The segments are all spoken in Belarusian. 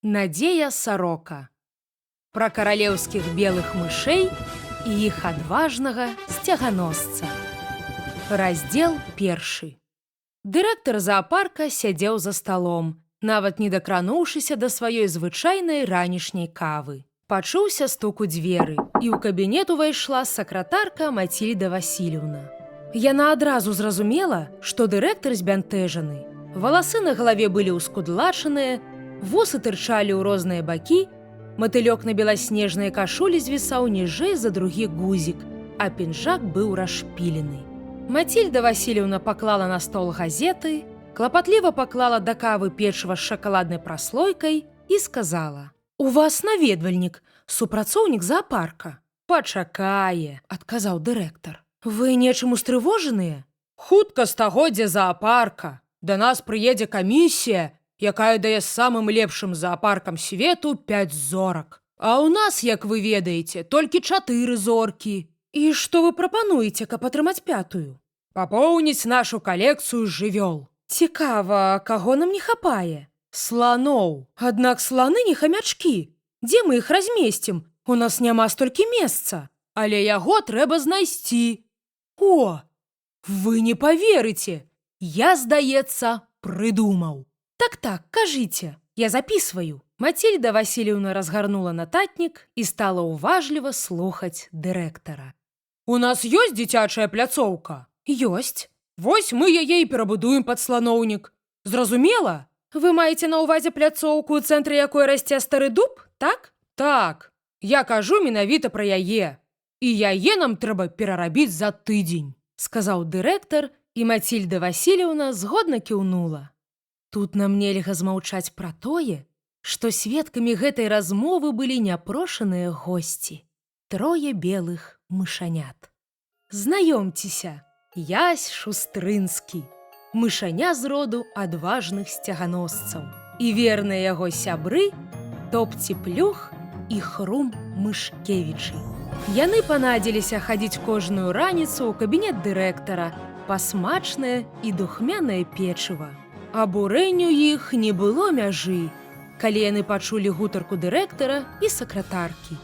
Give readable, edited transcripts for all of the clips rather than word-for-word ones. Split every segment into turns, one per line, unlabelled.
Надзея Сарока. Пра каралеўскіх белых мышэй і іх адважнага сцяганосца. Раздзел першы. Дырэктар заапарка сядзеў за сталом, нават не дакрануўшыся да сваёй звычайнай ранішняй кавы. Пачуўся стук у дзверы, і ў кабінет увайшла сакратарка Мацільда Васільеўна. Яна адразу зразумела, што дырэктар збянтэжаны. Валасы на галаве былі ўскудлачаныя, вусы тырчалі ў розныя бакі, матылёк на беласнежнай кашулі звісаў ніжэй за другі гузік, а пінжак быў расшпілены. Мацільда Васільеўна паклала на стол газеты, клапатліва паклала да кавы печыва з шакаладнай праслойкай і сказала: « У вас наведвальнік, супрацоўнік заапарка. Пачакае, адказаў дырэктар. Вы нечым устрывожаныя? Хутка стагоддзе заапарка. Да нас прыедзе камісія, якая дае самым лепшым заапаркам свету 5 зорак. А ў нас, як вы ведаеце, толькі чатыры зоркі. І што вы прапануеце, каб атрымаць пятую? Папоўніць нашу калекцыю жывёл. Цікава, каго нам не хапае? Сланоў. Аднак сланы не хамячкі. Дзе мы іх размесцім? У нас няма столькі месца. Але яго трэба знайсці. О, вы не паверыце! Я, здаецца, прыдумаў. Так-так, кажыце, я записываю. Мацільда Васільеўна разгарнула нататнік і стала уважліва слухаць дырэктара. У нас ёсць дзіцячая пляцоўка? Ёсць. Вось мы яе і перабудуем пад сланоўнік. Зразумела? Вы маеце на ўвазе пляцоўку, у цэнтры якой расце стары дуб, так? Так. Я кажу менавіта пра яе. І яе нам трэба перарабіць за тыдзень, сказаў дырэктар, і Мацільда Васільеўна згодна кіўнула. Тут нам нельга змаўчаць пра тое, што сведкамі гэтай размовы былі няпрошаныя госці. Трое белых мышанят. Знаёмцеся, Ясь Шустрынскі, мышаня з роду адважных сцяганосцаў. І верныя яго сябры, Топці Плюх і Хрум Мышкевічы. Яны панадзіліся хадзіць кожную раніцу ў кабінет дырэктара па смачнае і духмянае печыва. Абурэнню іх не было мяжы, калі яны пачулі гутарку дырэктара і сакратаркі.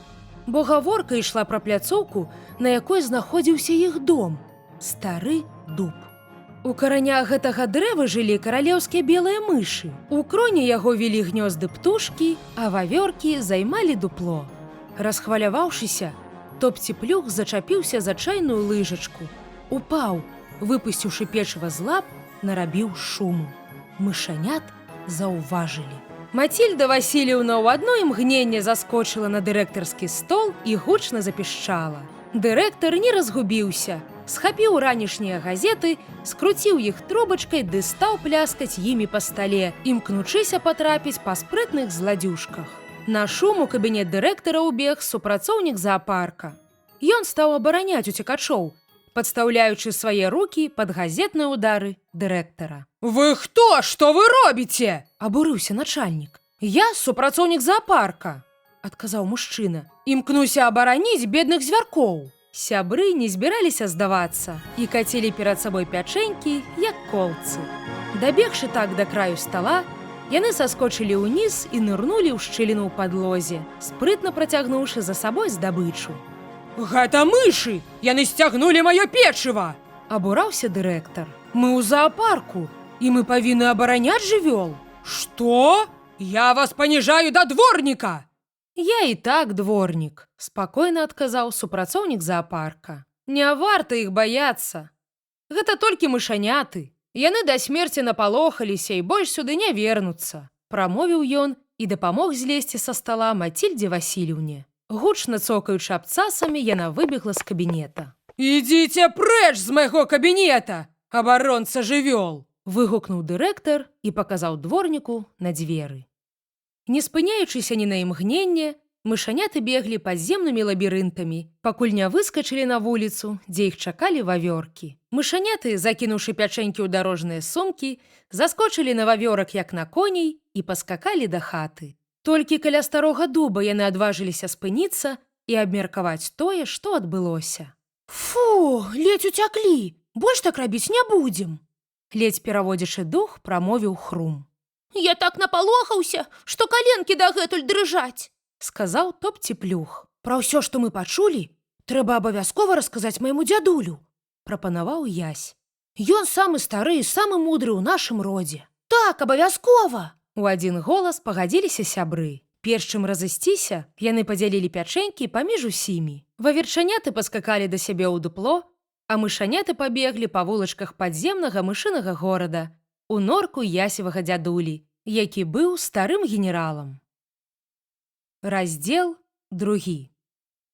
Бо гаворка ішла пра пляцоўку, на якой знаходзіўся іх дом, стары дуб. У каранях гэтага дрэва жылі каралеўскія белыя мышы. У кроне яго вілі гнёзды птушкі, а вавёркі займалі дупло. Расхваляваўшыся, Топці Плюх зачапіўся за чайную лыжачку. Упаў, выпусціўшы печыва з лап, нарабіў шуму. Мышанят заўважылі. Мацільда Васільеўна ў адно імгненне заскочыла на дырэктарскі стол і гучна запішчала. Дырэктар не разгубіўся, схапіў ранішнія газеты, скруціў іх трубачкай ды стаў пляскаць імі па стале, імкнучыся патрапіць па спрытных зладзюшках. На шум у кабінет дырэктара ўбег супрацоўнік заапарка. Ён стаў абараняць уцекачоў, падстаўляючы свае рукі пад газетныя ўдары дырэктара. Вы хто, што вы робіце? Абурыўся начальнік. Я супрацоўнік заапарка, адказаў мужчына. Імкнуся абараніць бедных звяркоў. Сябры не збіраліся здавацца і кацілі перад сабой пячэнькі, як колцы. Дабегшы так да краю стала, яны саскочылі ўніз і нырнулі ў шчыліну ў падлозе, спрытна працягнуўшы за сабой здабычу. Гэта мышы! Яны сцягнулі маё печыва! Абураўся дырэктар. Мы ў заапарку, і мы павінны абараняць жывёл. Што? Я вас паніжаю да дворніка! Я і так дворнік, спакойна адказаў супрацоўнік заапарка. Не варта іх баяцца. Гэта толькі мышаняты. Яны да смерці напалохаліся і больш сюды не вернуцца, прамовіў ён і дапамог злезці са стала Мацільдзе Васільеўне. Гучна цокаючы абцасамі, яна выбегла з кабінета. Ідзіце прэч з майго кабінета, абаронца жывёл! Выгукнуў дырэктар і паказаў дворніку на дзверы. Не спыняючыся ні на імгненне, мышаняты беглі падземнымі лабірынтамі, пакуль не выскачылі на вуліцу, дзе іх чакалі вавёркі. Мышаняты, закінуўшы пячэнькі ў дарожныя сумкі, заскочылі на вавёрак як на коней і паскакалі да хаты. Толькі каля старога дуба яны адважыліся спыніцца і абмеркаваць тое, што адбылося. Фу, ледзь уцяклі, больш так рабіць не будзем. Ледзь пераводзячы дух, прамовіў Хрум. Я так напалохаўся, што каленкі дагэтуль дрыжаць, сказаў Топціплюх. Пра ўсё, што мы пачулі, трэба абавязкова расказаць майму дзядулю, прапанаваў Ясь. Ён самы стары і самы мудры ў нашым родзе. Так, абавязкова! У адзін голас пагадзіліся сябры. Перш чым разысціся, яны падзялілі пячэнькі паміж усімі. Ваверчаняты паскакалі да сябе ў дупло, а мышаняты пабеглі па вулачках падземнага мышынага горада у норку Ясевага дзядулі, які быў старым генералам. Раздзел другі.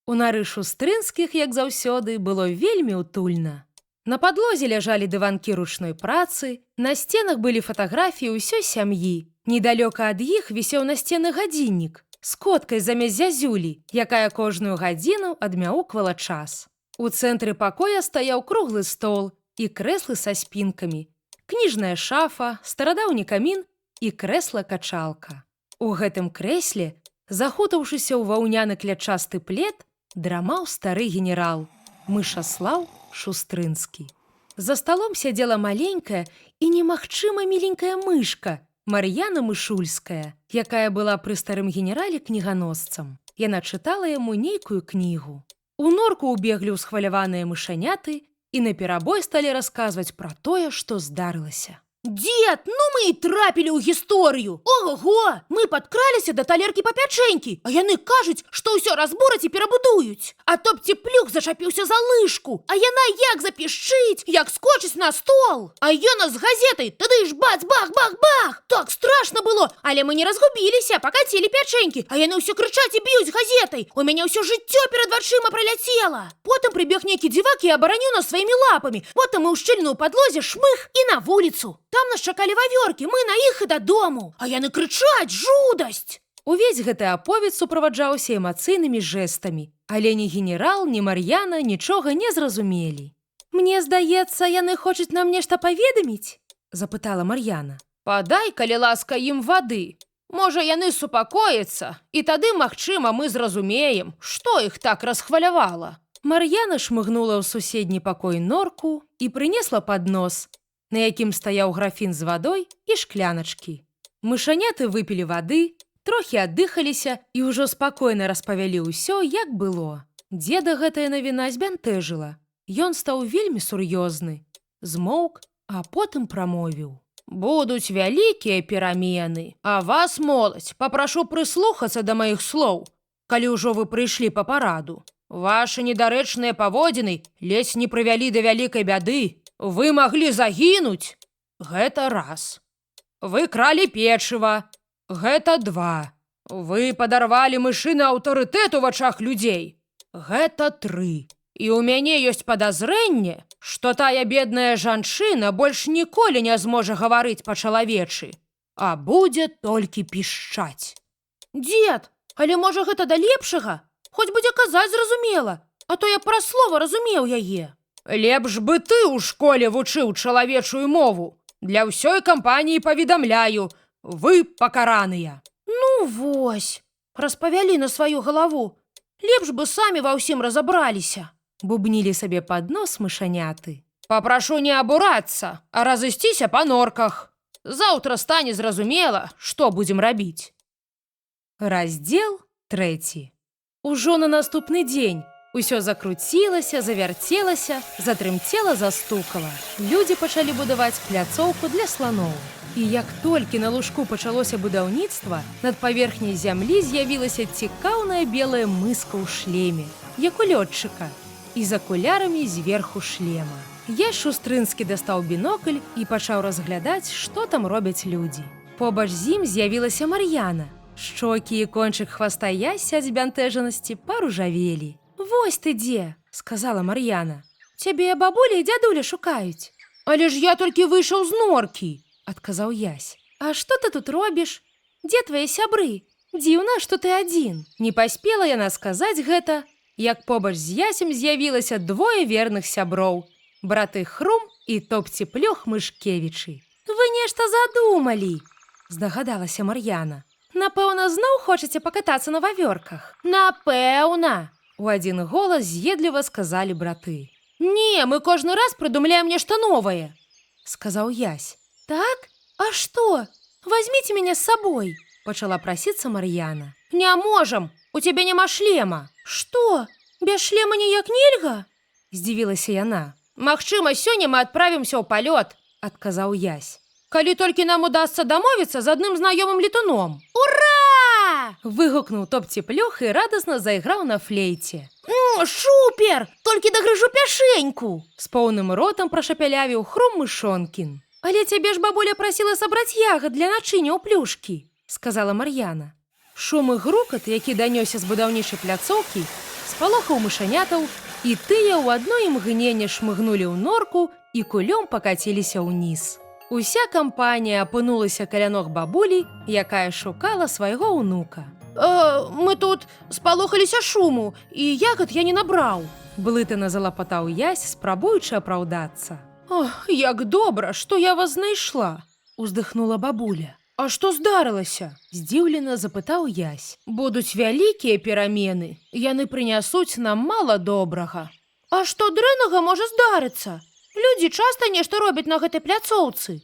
У нары Шустрынскіх, як заўсёды, было вельмі утульна. На падлозе ляжалі дыванкі ручной працы, на сценах былі фатаграфіі ўсёй сям'і. Недалёка ад іх вісеў насценны гадзіннік з коткай замест зязюлі, якая кожную гадзіну адмяўквала час. У цэнтры пакоя стаяў круглы стол і крэслы са спінкамі, кніжная шафа, старадаўні камін і крэсла-качалка. У гэтым крэсле, захутаўшыся ў ваўняны клятчасты плед, драмаў стары генерал Мышаслаў Шустрынскі. За сталом сядзела маленькая і немагчыма міленькая мышка Мар'яна Мышульская, якая была пры старым генерале кніганосцам. Яна чытала яму нейкую кнігу. У норку ўбеглі ўсхваляваныя мышаняты і наперабой сталі расказваць пра тое, што здарылася. Дзед, ну мы і трапілі ў гісторыю. Ого, мы падкраліся да талеркі па пячэнькі, а яны кажуць, што ўсё разбураць і перабудуюць. А Топціплюх зачапіўся за лыжку, а яна як запішчыць, як скочыць на стол. А ён з газетай, тады ж бац, бах, бах, бах. Так страшна было, але мы не разгубіліся, пакацілі пячэнькі, а яны ўсё крычаць і б'юць газетай. У мяне ўсё жыццё перад вачыма праляцела. Потым прыбег нейкі дзівак і абараніў нас сваімі лапамі. Потым мы ў шчыліну ў падлозе шмых і на вуліцу. Там нас чакалі вавёркі, мы на іх і дадому. А яны крычаць, жудасць. Увесь гэты аповед суправаджаўся эмацыйнымі жэстамі, але ні генерал, ні Мар'яна нічога не зразумелі. Мне здаецца, яны хочуць нам нешта паведаміць? запытала Мар'яна. Падай, калі ласка, ім вады. Можа, яны супакояцца, і тады, магчыма, мы зразумеем, што іх так расхвалявала. Мар'яна шмыгнула ў суседні пакой норку і прынесла паднос, на якім стаяў графін з вадой і шкляначкі. Мышаняты выпілі вады, трохі аддыхаліся і ўжо спакойна распавялі ўсё, як было. Дзеда гэтая навіна збянтэжыла. Ён стаў вельмі сур'ёзны, змоўк, а потым прамовіў: Будуць вялікія перамены, а вас, моладзь, папрашу прыслухацца да маіх слоў, калі ўжо вы прыйшлі па параду. Вашы недарэчныя паводзіны ледзь не прывялі да вялікай бяды. Вы маглі загінуць. Гэта раз. Вы кралі печыва. Гэта два. Вы падарвалі мышыны аўтарытэт у вачах людзей. Гэта тры. І ў мяне ёсць падазрэнне, што тая бедная жанчына больш ніколі не зможа гаварыць па-чалавечы, а будзе толькі пішчаць. Дзед, але можа, гэта да лепшага? Хоць будзе казаць зразумела, а то я праз слова разумеў яе. Лепш бы ты ў школе вучыў чалавечую мову. Для ўсёй кампаніі паведамляю, вы пакараныя. Ну вось, распавялі на сваю галаву. Лепш бы самі ва ўсім разабраліся. Бубнілі сабе пад нос мышаняты. Папрашу не абурацца, а разысціся па норках. Заўтра стане зразумела, што будзем рабіць. Раздзел трэці. Ужо на наступны дзень усё закруцілася, завярцелася, затрымцела, застукала. Людзі пачалі будаваць пляцоўку для сланоў. І як толькі на лужку пачалося будаўніцтва, над паверхняй зямлі з'явілася цікаўная белая мыска ў шлеме, як у лётчыка, і з акулярамі зверху шлема. Ясь Шустрынскі дастаў бінокль і пачаў разглядаць, што там робяць людзі. Побач з ім з'явілася Мар'яна. Шчокі і кончык хваста Яся ад збянтэжанасці паружавелі. Вось ты дзе, сказала Мар'яна. Цябе бабуля і дзядуля шукаюць. Але ж я толькі выйшаў з норкі, адказаў Ясь. А што ты тут робіш? Дзе твае сябры? Дзіўна, што ты адзін. Не паспела яна сказаць гэта, як побач з Ясем з'явілася двое верных сяброў: браты Хрум і Топціплюх Мышкевічы. Вы нешта задумалі, здагадалася Мар'яна. Напэўна, зноў хочаце пакатацца на вавёрках. Напэўна, у адзін голас з'едліва сказалі браты. Не, мы кожны раз прыдумляем нешта новае, сказаў Ясь. Так? А што? Возьмите меня с собой, пачала прасіцца Мар'яна. Не можам, у цябе няма шлема. Што? Без шлема ніяк нельга? Здзівілася яна. Магчыма, сёння мы адправімся ў палёт, адказаў Язь. Калі толькі нам удасца дамовіцца з адным знаёмым летуном. Ура! Выгукнуў Топціплюх і радасна зайграў на флейце. Шупер! Толькі дагрыжу пяшэньку! З поўным ротам прашапялявіў Хрум Мышонкін. Але цябе ж бабуля прасіла сабраць ягад для начыня ў плюшкі, сказала Мар'яна. Шум і грукат, які данёсся з будаўнічай пляцоўкі, спалохаў мышанятаў, і тыя ў адно імгненне шмыгнулі ў норку і кулём пакаціліся ўніз. Уся кампанія апынулася каля ног бабулі, якая шукала свайго ўнука. Мы тут спалохаліся шуму, і ягад я не набраў. Блытана залапатаў Язь, спрабуючы апраўдацца. Ох, як добра, што я вас знайшла, уздыхнула бабуля. А што здарылася? Здзіўлена запытаў Язь. Будуць вялікія перамены. Яны прынясуць нам мала добрага. А што дрэннага можа здарыцца? Людзі часта нешта робяць на гэтай пляцоўцы.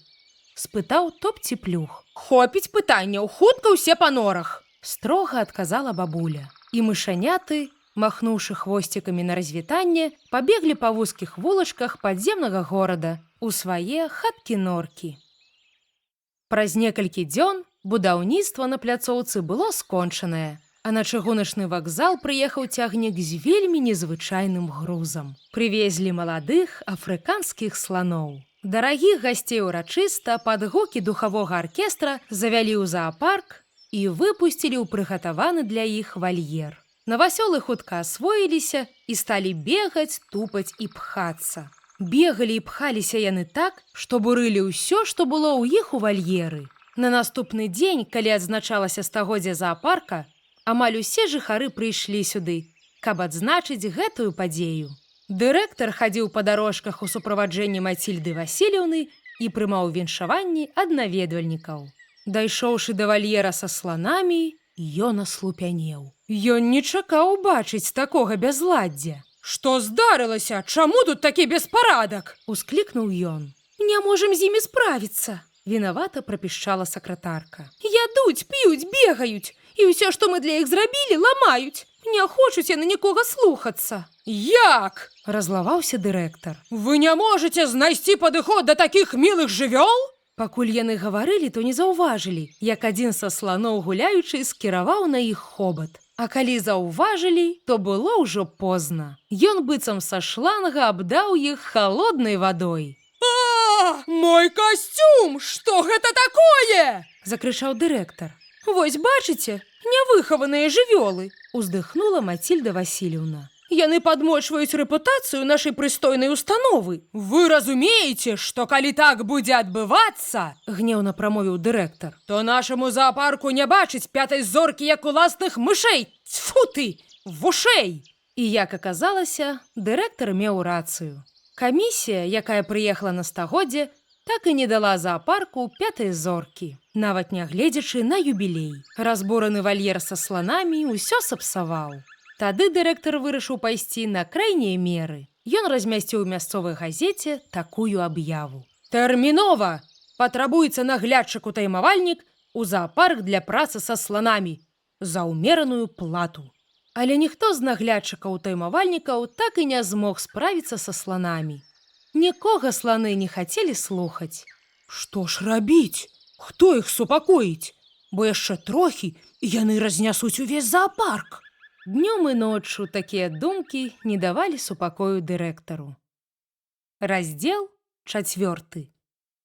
Спытаў Топціплюх. Хопіць пытанняў, хутка ўсе па норах. Строга адказала бабуля. І мышаняты, махнуўшы хвосцікамі на развітанне, пабеглі па вузкіх вулачках падземнага горада у свае хаткі-норкі. Праз некалькі дзён будаўніцтва на пляцоўцы было скончанае, а на чыгуначны вакзал прыехаў цягнік з вельмі незвычайным грузам. Прывезлі маладых афрыканскіх сланоў. Дарагіх гасцей урачыста пад гукі духавога аркестра завялі ў заапарк і выпусцілі ў прыгатаваны для іх вальер. Навасёлы хутка асвоіліся і сталі бегаць, тупаць і пхацца. Бегалі і пхаліся яны так, што бурылі ўсё, што было ў іх у вальеры. На наступны дзень, калі адзначалася стагоддзе заапарка, амаль усе жыхары прыйшлі сюды, каб адзначыць гэтую падзею. Дырэктар хадзіў па дарожках у суправаджэнні Мацільды Васільеўны і прымаў віншаванні ад наведвальнікаў. Дайшоўшы да вальера са сланамі, ён аслупянеў. Ён не чакаў убачыць такога бязладдзя. Што здарылася? Чаму тут такі беспарадак? Усклікнуў ён. Не можам з імі справіцца. Вінавата прапішчала сакратарка. Ядуць, п'юць, бегаюць. І ўсё, што мы для іх зрабілі, ламаюць. Не хочуць яны нікога слухацца. Як? Разлаваўся дырэктар. Вы не можаце знайсці падыход да такіх мілых жывёл? Пакуль яны гаварылі, то не заўважылі, як адзін са сланоў гуляючы скіраваў на іх хобат. А калі заўважылі, то было ўжо позна. Ён быццам са шланга абдаў іх халоднай вадой. А, мой касцюм! Што гэта такое? Закрычаў дырэктар. Вось бачыце, нявыхаваныя жывёлы, уздыхнула Мацільда Васільеўна. Яны падмочваюць рэпутацыю нашай прыстойнай установы. Вы разумееце, што калі так будзе адбывацца, гнеўна прамовіў дырэктар, то нашаму заапарку не бачыць пятай зоркі, як уласных мышэй. Цьфу ты, вушэй! І як аказалася, дырэктар меў рацыю. Камісія, якая прыехала на стагоддзе, так і не дала заапарку пятай зоркі, нават нягледзячы на юбілей. Разбураны вальер са сланамі ўсё сапсаваў. Тады дырэктар вырашыў пайсці на крайнія меры. Ён размясціў у мясцовай газеце такую аб'яву. Тэрмінова! Патрабуецца наглядчык-утаймавальнік у заапарк для працы са сланамі за ўмераную плату. Але ніхто з наглядчыкаў-утаймавальнікаў так і не змог справіцца са сланамі. Нікога сланы не хацелі слухаць. Што ж рабіць? Хто іх супакоіць? Бо яшчэ трохі, і яны разнясуць увесь заапарк. Днём і ноччу такія думкі не давалі супакою дырэктару. Раздзел чацвёрты.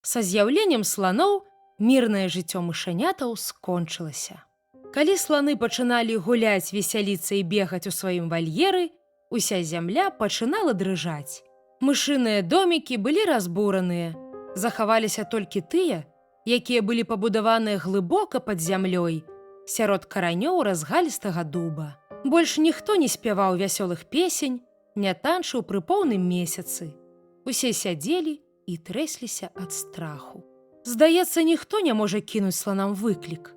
Са з'яўленнем сланоў мірнае жыццё мышанятаў скончылася. Калі сланы пачыналі гуляць, весяліцца і бегаць у сваім вальеры, уся зямля пачынала дрыжаць. Мышыныя домікі былі разбураныя, захаваліся толькі тыя, якія былі пабудаваныя глыбока пад зямлёй, сярод каранёў разгалістага дуба. Больш ніхто не спяваў вясёлых песень, не танчыў пры поўным месяцы. Усе сядзелі і трэсліся ад страху. Здаецца, ніхто не можа кінуць сланам выклік.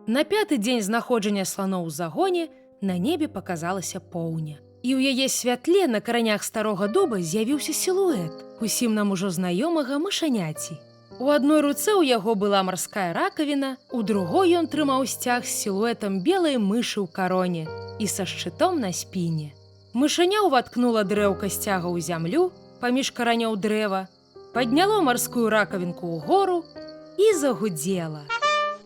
На пяты дзень знаходжання сланоў у загоне на небе паказалася поўня. І ў яе святле на каранях старога дуба з'явіўся сілуэт, усім нам ужо знаёмага мышаняці. У адной руцэ ў яго была марская ракавіна, у другой ён трымаў сцяг з сілуэтам белай мышы ў кароне і са шчытом на спіне. Мышаня ўваткнула дрэўка сцяга ў зямлю паміж каранёў дрэва, падняло марскую ракавінку ўгору і загудзела.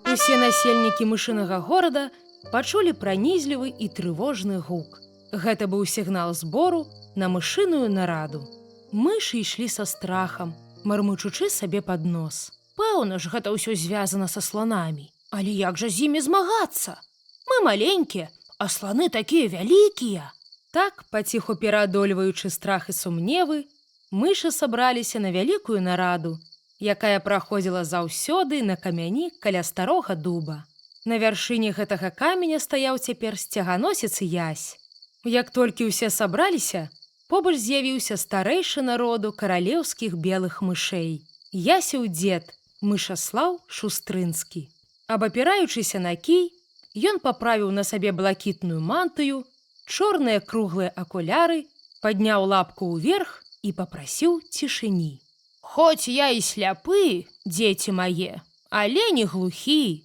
Усе насельнікі мышынага горада пачулі пранізлівы і трывожны гук. Гэта быў сігнал збору на мышыную нараду. Мышы ішлі са страхам, мармычучы сабе пад нос. Пэўна ж, гэта ўсё звязана са сланамі. Але як жа з імі змагацца? Мы маленькія, а сланы такія вялікія. Так, паціху пераадольваючы страх і сумневы, мышы сабраліся на вялікую нараду, якая праходзіла заўсёды на камяні каля старога дуба. На вяршыні гэтага каменя стаяў цяпер сцяганосец Язь. Як толькі ўсе сабраліся, побач з'явіўся старэйшы народу каралеўскіх белых мышэй. Ясеў дзед, Мышаслаў Шустрынскі. Абапіраючыся на кій, ён паправіў на сабе блакітную мантыю, чорныя круглыя акуляры, падняў лапку ўверх і папрасіў цішыні. Хоць я і сляпы, дзеці мае, але не глухі,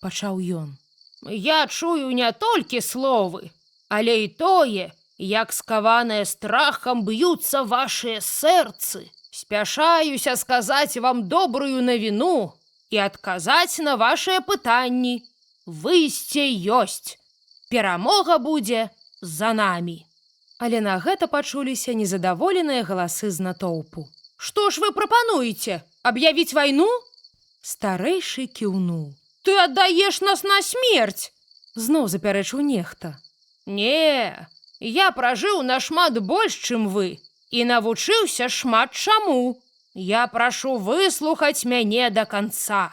пачаў ён. Я чую не толькі словы, але і тое, як скаваныя страхам б'юцца вашыя сэрцы. Спяшаюся сказаць вам добрую навіну і адказаць на вашыя пытанні. Выйсце ёсць. Перамога будзе за намі. Але на гэта пачуліся незадаволеныя галасы з натоўпу. Што ж вы прапануеце? Аб'явіць вайну? Старэйшы кіўнуў. Ты аддаеш нас на смерць! Зноў запярэчыў нехта. Не, я пражыў нашмат больш, чым вы, і навучыўся шмат чаму. Я прашу выслухаць мяне да канца.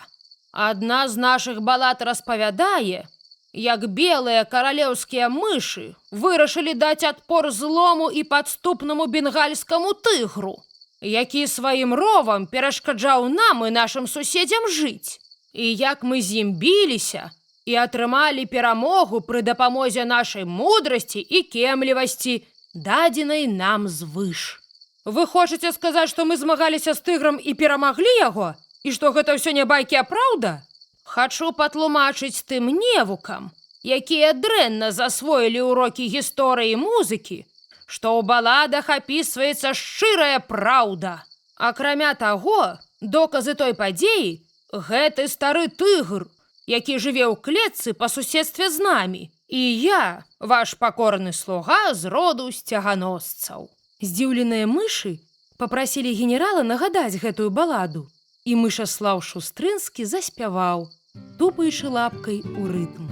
Адна з нашых балад распавядае, як белыя каралеўскія мышы вырашылі даць адпор злому і падступнаму бенгальскаму тыгру, які сваім ровам перашкаджаў нам і нашым суседзям жыць. І як мы з ім біліся і атрымалі перамогу пры дапамозе нашай мудрасці і кемлівасці, дадзенай нам звыш. Вы хочаце сказаць, што мы змагаліся з тыграм і перамаглі яго? І што гэта ўсё не байкі, а праўда? Хачу патлумачыць тым невукам, якія дрэнна засвоілі ўрокі гісторыі музыкі, што ў баладах апісваецца шчырая праўда. Акрамя таго, доказы той падзеі гэты стары тыгр, які жыве ў клетцы па суседстве з намі, і я, ваш пакорны слуга з роду сцяганосцаў. Здзіўленыя мышы папрасілі генерала нагадаць гэтую баладу, і Мышаслаў Шустрынскі заспяваў, тупаючы лапкай у рытм.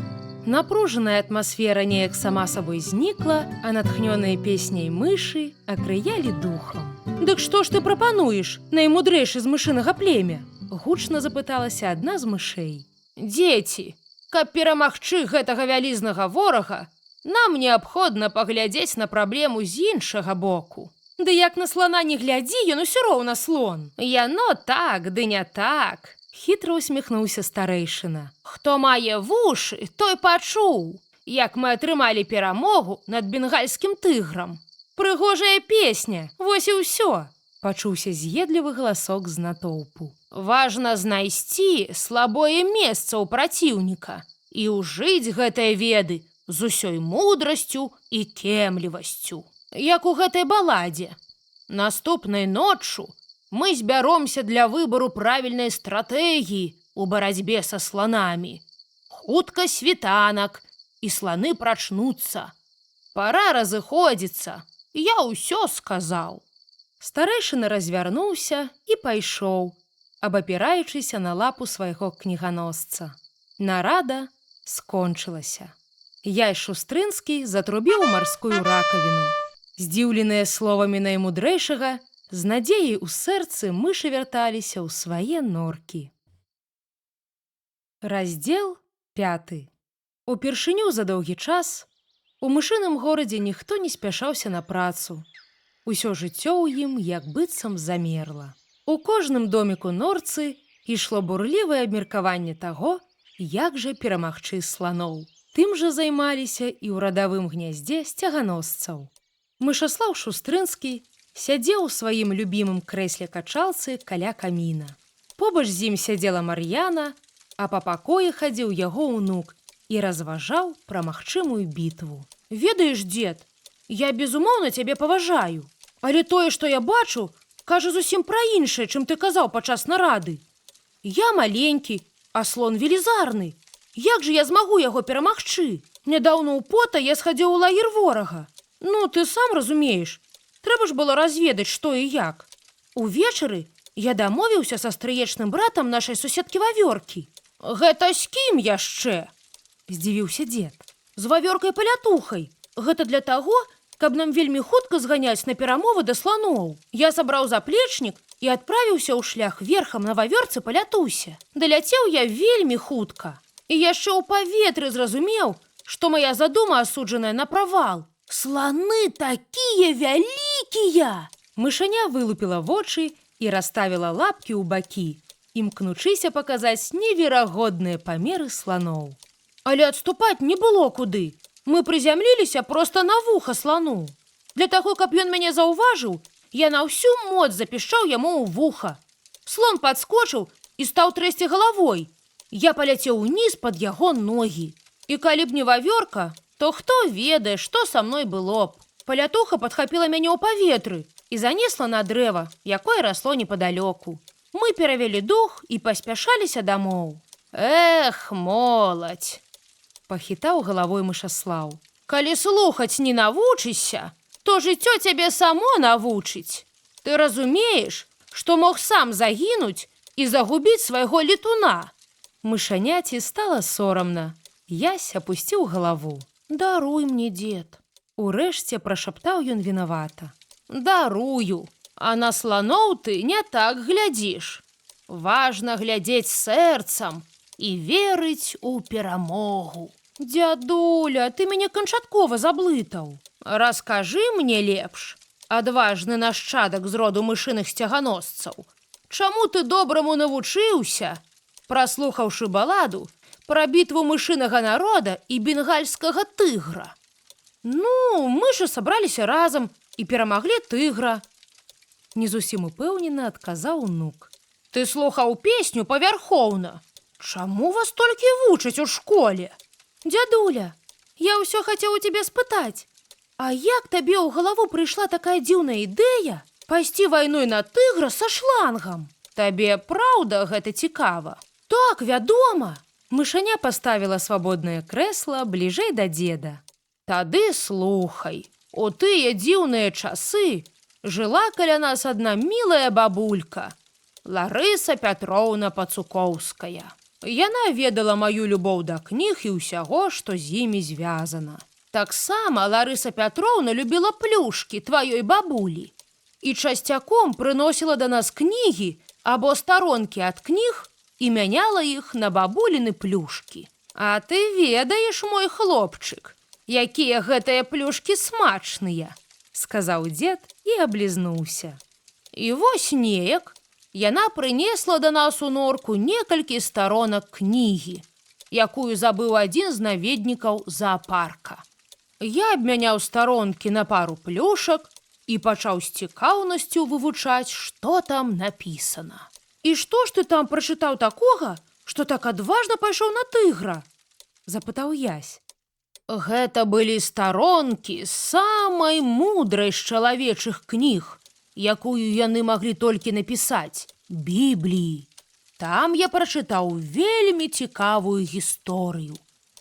Напружаная атмасфера неяк сама сабой знікла, а натхнёныя песняй мышы акрыялі духам. Дык што ж ты прапануеш, наймудрэйшы з мышынага племя? Гучна запыталася адна з мышэй. Дзеці, каб перамагчы гэтага вялізнага ворага, нам неабходна паглядзець на праблему з іншага боку. Ды як на слана не глядзі, ён усё роўна слон. Яно так, ды не так. Хітра усміхнуўся старэйшына. Хто мае вушы, той пачуў, як мы атрымалі перамогу над бенгальскім тыграм. Прыгожая песня, вось і ўсё, пачуўся з'едлівы галасок з натоўпу. Важна знайсці слабое месца ў праціўніка і ўжыць гэтыя веды з усёй мудрасцю і кемлівасцю, як у гэтай баладзе. Наступнай ноччу мы збяромся для выбару правільнай стратэгіі у барацьбе са сланамі. Хутка світанак, і сланы прачнуцца. Пара разыходзіцца. Я ўсё сказаў. Старэйшына развярнуўся і пайшоў, абапіраючыся на лапу свайго кніганосца. Нарада скончылася. Яй Шустрынскі затрубіў марскую ракавіну. Здзіўленыя словамі наймудрэйшага, з надзеяй у сэрцы мышы вярталіся ў свае норкі. Раздзел пяты. Упершыню за доўгі час у мышыным горадзе ніхто не спяшаўся на працу. Усё жыццё ў ім як быццам замерла. У кожным доміку норцы ішло бурлівае абмеркаванне таго, як жа перамагчы сланоў. Тым жа займаліся і ў радавым гняздзе сцяганосцаў. Мышаслаў Шустрынскі сядзеў у сваім любімым крэсле качалцы каля каміна. Побач з ім сядзела Мар'яна, а па пакоі хадзіў яго ўнук і разважаў пра магчымую бітву. Ведаеш, дзед, я безумоўна цябе паважаю, але тое, што я бачу, кажа зусім пра іншае, чым ты казаў падчас нарады. Я маленькі, а слон велізарны. Як жа я змагу яго перамагчы? Нядаўна ў пота я схадзіў у лагер ворага. Ну, ты сам разумееш. Трэба ж было разведаць, што і як. Увечары я дамовіўся са стрыечным братам нашай суседкі Вавёркі. Гэта з кім яшчэ? Здзівіўся дзед. З Вавёркай Палятухай. Гэта для таго, каб нам вельмі хутка зганяць на перамовы да сланоў. Я сабраў заплечнік і адправіўся ў шлях верхам на Вавёрцы Палятусе. Даляцеў я вельмі хутка. І яшчэ ў паветры зразумеў, што моя задума асуджаная на правал. Сланы такія вялікія! Мышаня вылупіла вочы і расставіла лапкі ў бакі, імкнучыся паказаць неверагодныя памеры сланоў. Але адступаць не было куды. Мы прызямліліся проста на вуха слану. Для таго, каб ён мяне заўважыў, я на ўсю моц запішчаў яму ў вуха. Слон падскочыў і стаў трэсці галавой. Я паляцеў уніз пад яго ногі. І калі б не Вавёрка, то хто ведае, што са мной было б. Палятуха падхапіла мяне ў паветры і занесла на дрэва, якое расло непадалёку. Мы перавялі дух і паспяшаліся дамоў. Эх, моладзь! Пахітаў галавой Мышаслаў. Калі слухаць не навучышся, то жыццё цябе само навучыць. Ты разумееш, што мог сам загінуць і загубіць свайго летуна. Мышаняці стала сорамна. Ясь апусціў галаву. Даруй мне, дзед. Урэшце прашаптаў ён вінавата. Дарую, а на сланоў ты не так глядзіш. Важна глядзець сэрцам і верыць у перамогу. Дзядуля, ты мяне канчаткова заблытаў. Раскажы мне лепш, адважны нашчадак з роду мышыных сцяганосцаў. Чаму ты добраму навучыўся, праслухаўшы баладу пра бітву мышынага народа і бенгальскага тыгра? Ну, мышы сабраліся разам і перамаглі тыгра. Не зусім упэўнена адказаў унук. Ты слухаў песню павярхоўна. Чаму вас толькі вучаць у школе? Дзядуля, я ўсё хацеў у цябе спытаць. А як табе ў галаву прыйшла такая дзіўная ідэя пайсці вайной на тыгра са шлангам? Табе праўда гэта цікава? Так, вядома. Мышаня паставіла свабоднае крэсла бліжэй да дзеда. Тады слухай, у тыя дзіўныя часы жыла каля нас адна мілая бабулька, Ларыса Пятроўна Пацукоўская. Яна ведала маю любоў да кніг і ўсяго, што з імі звязана. Таксама Ларыса Пятроўна любіла плюшкі тваёй бабулі і часцяком прыносіла да нас кнігі або старонкі ад кніг і мяняла іх на бабуліны плюшкі. А ты ведаеш, мой хлопчык, якія гэтыя плюшкі смачныя, сказаў дзед і аблізнуўся. І вось неяк яна прынесла да нас у норку некалькі старонак кнігі, якую забыў адзін з наведнікаў заапарка. Я абмяняў старонкі на пару плюшак і пачаў з цікаўнасцю вывучаць, што там напісана. І што ж ты там прачытаў такога, што так адважна пайшоў на тыгра? Запытаў Ясь. Гэта былі старонкі самай мудрай з чалавечых кніг, якую яны маглі толькі напісаць Бібліі. Там я прачытаў вельмі цікавую гісторыю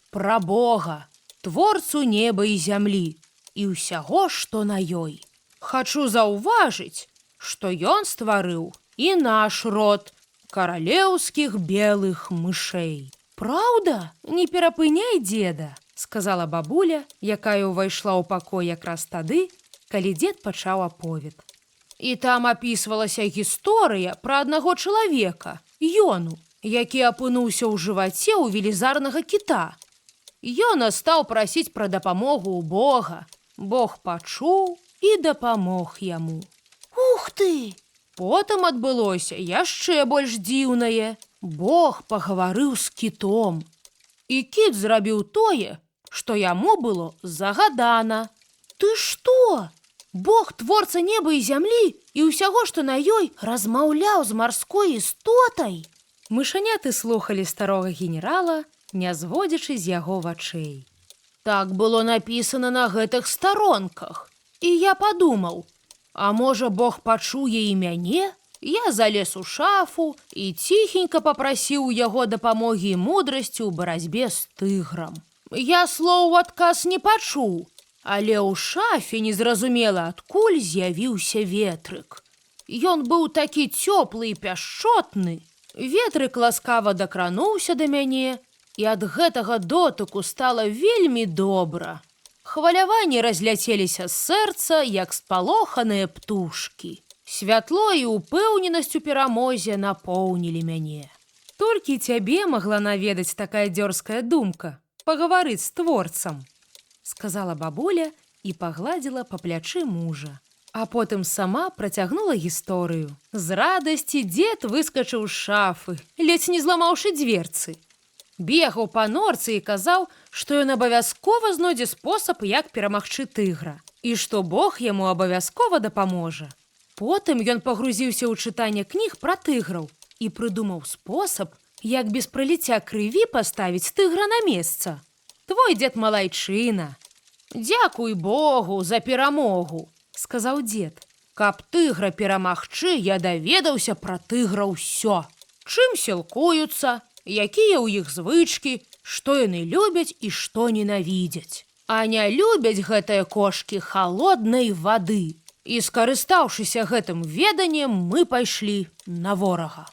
пра Бога, творцу неба і зямлі і ўсяго, што на ёй. Хачу заўважыць, што ён стварыў і наш род каралеўскіх белых мышэй. Праўда, не перапыняй дзеда, сказала бабуля, якая ўвайшла ў пакой якраз тады, калі дзед пачаў аповед. І там апісвалася гісторыя пра аднаго чалавека, Йону, які апынуўся ў жываце ў велізарнага кіта. Йона стаў прасіць пра дапамогу ў Бога. Бог пачуў і дапамог яму. Ух ты! Потым адбылося яшчэ больш дзіўнае. Бог пагаварыў з кітом. І кіт зрабіў тое, што яму было загадана. Ты што? Бог, творца неба і зямлі і ўсяго, што на ёй, размаўляў з марской істотай. Мышаняты слухалі старога генерала, не зводзячы з яго вачэй. Так было напісана на гэтых старонках. І я падумаў: а можа, Бог пачуе і мяне? Я залез у шафу і ціхенька папрасіў у яго дапамогі і мудрасці ў барацьбе з тыграм. Я слоў у адказ не пачуў, але ў шафе незразумела адкуль з'явіўся ветрык. Ён быў такі цёплы і пяшчотны. Ветрык ласкава дакрануўся да мяне, і ад гэтага дотыку стала вельмі добра. Хваляванні разляцеліся з сэрца, як спалоханыя птушкі. Святло і ўпэўненасць у перамозе напоўнілі мяне. Толькі цябе магла наведаць такая дзёрзкая думка пагаварыць з творцам, сказала бабуля і пагладзіла па плячы мужа. А потым сама працягнула гісторыю. З радасці дзед выскачыў з шафы, ледзь не зламаўшы дверцы. Бегаў па норцы і казаў, што ён абавязкова знойдзе спосаб, як перамагчы тыгра, і што Бог яму абавязкова дапаможа. Потым ён пагрузіўся ў чытанне кніг пра тыграў і прыдумаў спосаб, як без праліцця крыві паставіць тыгра на месца. Твой дзед малайчына. Дзякуй Богу за перамогу, сказаў дзед. Каб тыгра перамагчы, я даведаўся пра тыгра ўсё. Чым сілкуюцца, якія ў іх звычкі, што яны любяць і што ненавідзяць. А не любяць гэтыя кошкі халоднай вады. І скарыстаўшыся гэтым веданнем, мы пайшлі на ворага.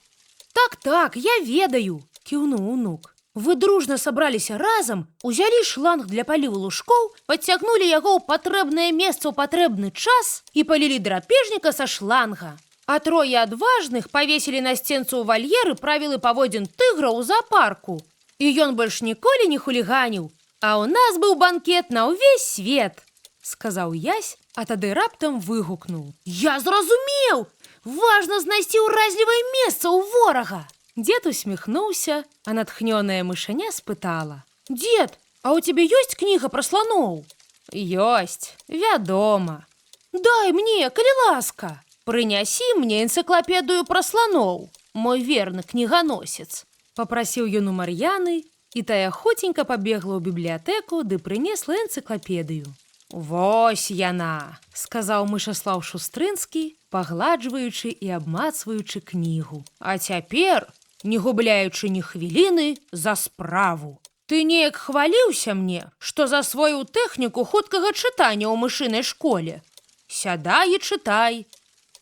Так, так, я ведаю, кіўнуў унук. Вы дружна сабраліся разам, узялі шланг для паліву лужкоў, падцягнулі яго ў патрэбнае месца ў патрэбны час і палілі драпежніка са шланга. А трое адважных павесілі на сценцу ў вальеры правілы паводзін тыгра ў зоапарку. І ён больш ніколі не хуліганіў. А ў нас быў банкет на ўвесь свет, сказаў Ясь, а тады раптам выгукнуў: Я зразумеў! Важна знайсці ўразлівае месца ў ворага. Дзед усміхнуўся, а натхнёная мышаня спытала: « Дзед, а ў цябе ёсць кніга пра сланоў? Ёсць, вядома. Дай мне, калі ласка, прынясі мне энцыклапедыю пра сланоў, мой верны кніганосец. Папрасіў ён у Мар'яны, і тая хуценька пабегла ў бібліятэку ды прынесла энцыклапедыю. Вось яна, сказаў Мышаслаў Шустрынскі, пагладжваючы і абмацваючы кнігу. А цяпер, не губляючы ні хвіліны, за справу. Ты неяк хваліўся мне, што засвоіў тэхніку хуткага чытання ў мышынай школе. Сядай і чытай.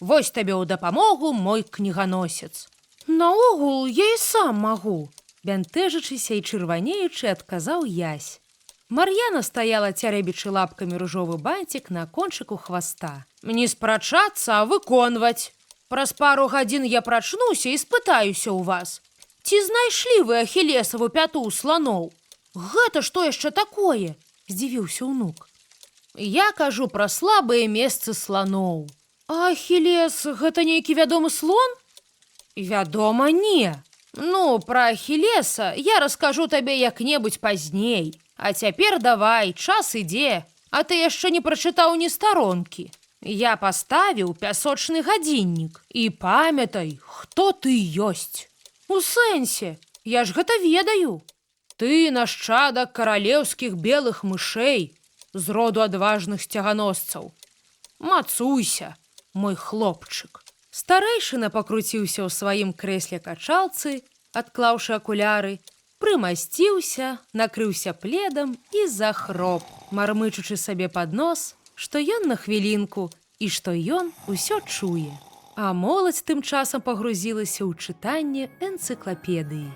Вось табе ў дапамогу мой кніганосец. Наогул я і сам магу, бянтэжачыся і чырванеючы, адказаў Ясь. Мар'яна стаяла, цярэбічы лапкамі ружовы банцік на кончыку хваста. Не спрачацца, а выконваць. Праз пару гадзін я прачнуся і спытаюся ў вас. Ці знайшлі вы ахілесаву пяту ў сланоў? Гэта што яшчэ такое? Здзівіўся ўнук. Я кажу пра слабыя месцы сланоў. А Ахілес гэта нейкі вядомы слон? Вядома, не. Ну, пра Ахілеса я раскажу табе як-небудзь пазней. А цяпер давай, час ідзе, а ты яшчэ не прачытаў ні старонкі. Я паставіў пясочны гадзіннік. І памятай, хто ты ёсць. У сэнсе, я ж гэта ведаю. Ты нашчадак каралеўскіх белых мышэй з роду адважных сцяганосцаў. Мацуйся, мой хлопчык. Старэйшына пакруціўся ў сваім крэсле качалцы, адклаўшы акуляры, прымасціўся, накрыўся пледам і захроп, мармычучы сабе пад нос, што ён на хвілінку і што ён усё чуе. А моладзь тым часам пагрузілася ў чытанне энцыклапедыі.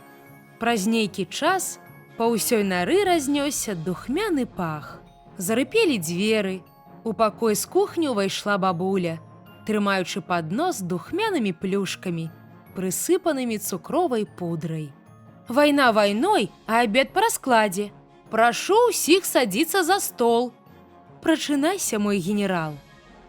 Праз нейкі час па ўсёй нары разнёсся духмяны пах. Зарыпелі дзверы. У пакой з кухні ўвайшла бабуля, трымаючы паднос з духмянымі плюшкамі, прысыпанымі цукровай пудрай. Вайна вайной, а абед па раскладзе. Прашу ўсіх садзіцца за стол. Прачынайся, мой генерал,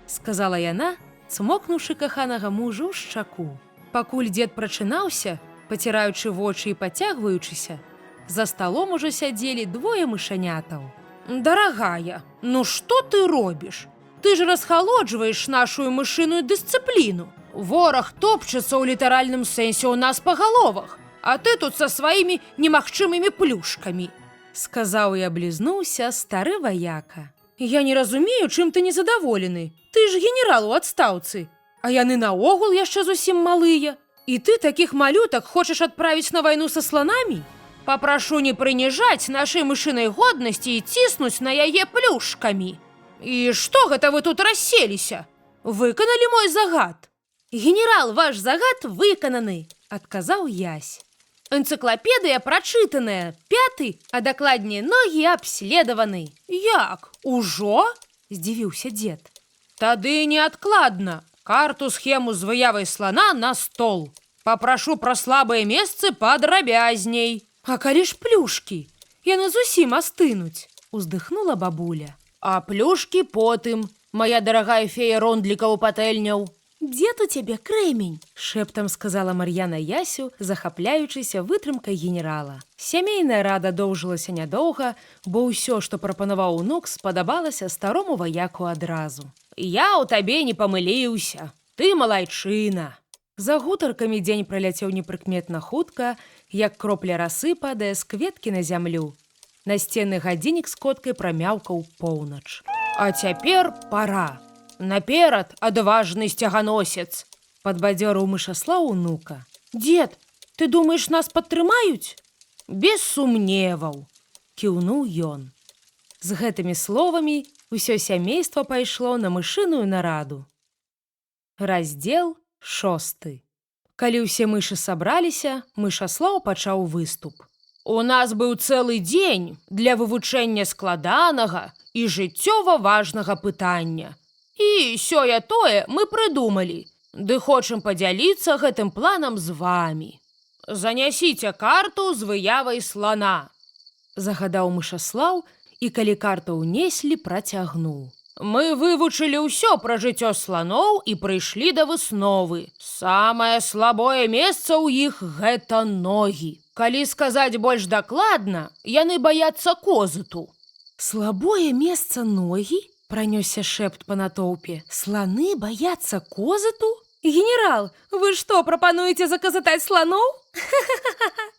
сказала яна, цмокнуўшы каханага мужу ў шчаку. Пакуль дзед прачынаўся, паціраючы вочы і пацягваючыся, за сталом ужо сядзелі двое мышанятаў. Дарагая, ну што ты робіш? Ты ж расхалоджваеш нашу мышыную дысцыпліну. Вораг топчацца ў літаральным сэнсе ў нас па галовах, а ты тут са сваімі немагчымымі плюшкамі. Сказаў і аблізнуўся стары ваяка. Я не разумею, чым ты незадаволены. Ты ж генерал у адстаўцы. А яны наогул яшчэ зусім малыя. І ты такіх малютак хочаш адправіць на вайну са сланамі? Папрашу не прыніжаць нашай мышынай годнасці і ціснуць на яе плюшкамі. І што гэта вы тут расселіся? Выканалі мой загад? Генерал, ваш загад выкананы, адказаў Ясь. Энцыклапедыя прачытаная, пяты, а дакладней ногі абследаваны. Як? Ужо? Здзівіўся дзед. Тады неадкладна. Карту схему з выявай слана на стол. Папрашу пра слабыя месцы падрабязней. А калі ж плюшкі? Яны зусім астынуць, уздыхнула бабуля. А плюшкі потым, моя дарагая фея рондлікаў патэльняў. Дзед у цябе крэмень, шэптам сказала Мар'яна Ясю, захапляючыся вытрымкай генерала. Сямейная рада доўжылася нядоўга, бо ўсё, што прапанаваў унук, спадабалася старому ваяку адразу. Я ў табе не памыліўся. Ты малайчына. За гутаркамі дзень праляцеў непрыкметна хутка, як кропля расы падае з кветкі на зямлю. Насценны гадзіннік з коткай прамяўкаў поўнач. А цяпер пора. Наперад, адважны сцяганосец, падбадзёрыў Мышаслаў унука. Дзед, ты думаеш, нас падтрымаюць? Без сумневаў, кіўнуў ён. З гэтымі словамі ўсё сямейства пайшло на мышыную нараду. Раздзел шосты. Калі ўсе мышы сабраліся, Мышаслаў пачаў выступ. У нас быў цэлы дзень для вывучэння складанага і жыццёва важнага пытання. І сёе-тое мы прыдумалі, ды хочам падзяліцца гэтым планам з вамі. Занясіце карту з выявай слана, загадаў Мышаслаў, і калі карту ўнеслі, працягнуў. Мы вывучылі ўсё пра жыццё сланоў і прыйшлі да высновы. Самае слабое месца ў іх гэта ногі. Калі сказаць больш дакладна, яны баяцца козыту. Слабое месца ногі? Пранёсся шэпт па натоўпе. Сланы баяцца козыту? Генерал, вы што, прапануеце заказытаць сланоў?